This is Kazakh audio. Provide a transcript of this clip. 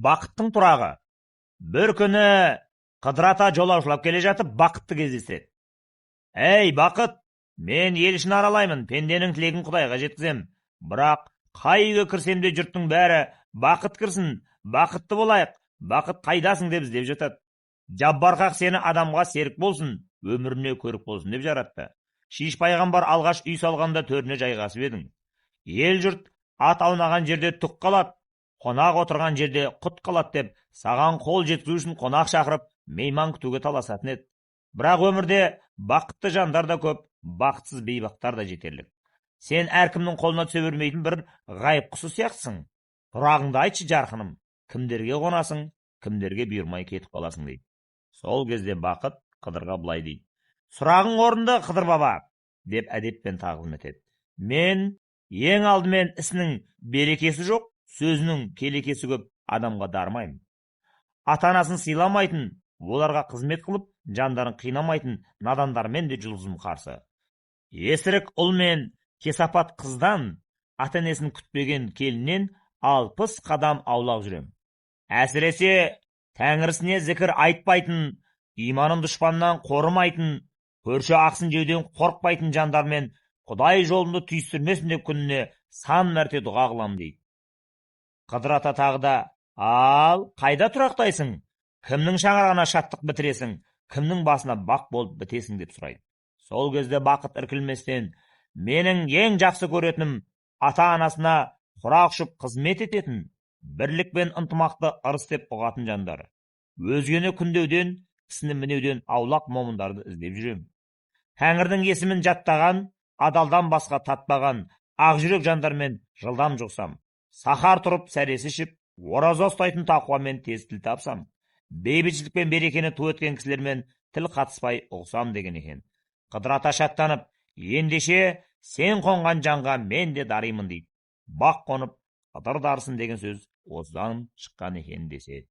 Бақыттың тұрағы. Бір күні Қыдыр ата жолаушылап келе жатып, Бақытты кездестіреді. Әй, Бақыт, мен ел ішін аралаймын, пенденің тілегін Құдайға жеткізем. Бірақ қай үйге кірсем де жұрттың бәрі «Бақыт кірсін, бақытты болайық, Бақыт қайдасың» деп іздеп жатады. Жаббар хақ сені адамға серік болсын, өміріне көрік болсын деп жаратты. Шиш пайғамбар алғаш үй салғанда төріне жайғасып едің. Ел жұрт ат аунаған жерде түк қалады, қонақ отырған жерде құт қалады деп, саған қол жеткізу үшін қонақ шақырып, мейман күтуге таласатын еді. Бірақ өмірде бақытты жандар да көп, бақытсыз бейбақтар да жетерлік. Сен әркімнің қолына түсе бермейтін бір ғайып құсы сияқтысың. Тұрағыңды айтшы, жарқыным, кімдерге қонасың, кімдерге бұйырмай кетіп қаласың дейді. Сол кезде Бақыт Қыдырға былай дейді: Сұрағың орынды, Қыдыр баба, деп әдеппен тағзым етеді. Мен ең алдымен ісінің берекесі жоқ, сөзінің келекесі көп адамға дарымаймын. Ата-анасын сыйламайтын, оларға қызмет қылып, жандарын қинамайтын надандармен де жұлдызым қарсы. Есірік ұл мен кесапат қыздан, ата-енесін күтпеген келіннен 60 қадам аулақ жүрем. Әсіресе тәңірісіне зікір айтпайтын, иманын дұшпаннан қорымайтын, көрші ақсын жеуден қорықпайтын жандармен Құдай жолымды түйістірмесін деп күніне сан мәрте дұға қыламын дейді. Қыдыр ата тағы да: Ал, қайда тұрақтайсың? Кімнің шаңырағына шаттық бітіресің? Кімнің басына бақ болып бітесің деп сұрайды. Сол кезде Бақыт іркілместен: Менің ең жақсы көретінім ата-анасына құрақ ұшып қызмет ететін, бірлік пен ынтымақты ырыс деп ұғатын жандар. Өзгені күндеуден, кісіні мінеуден аулақ момындарды іздеп жүрем. Тәңірдің есімін жаттаған, адалдан басқа татпаған, ақжүрек жандармен жылдам жұқсам. Сахар тұрып сәресі ішіп, ораза ұстайтын тақуамен тез тіл тапсам. Бейбітшілік пен берекені ту еткен кісілермен тіл қатыспай ұқсам деген екен. Қыдыр ата шаттанып, ендеше сен қонған жанға мен де даримын дейді. Бақ қонып, Қыдыр дарысын деген сөз осыдан шыққан екен деседі.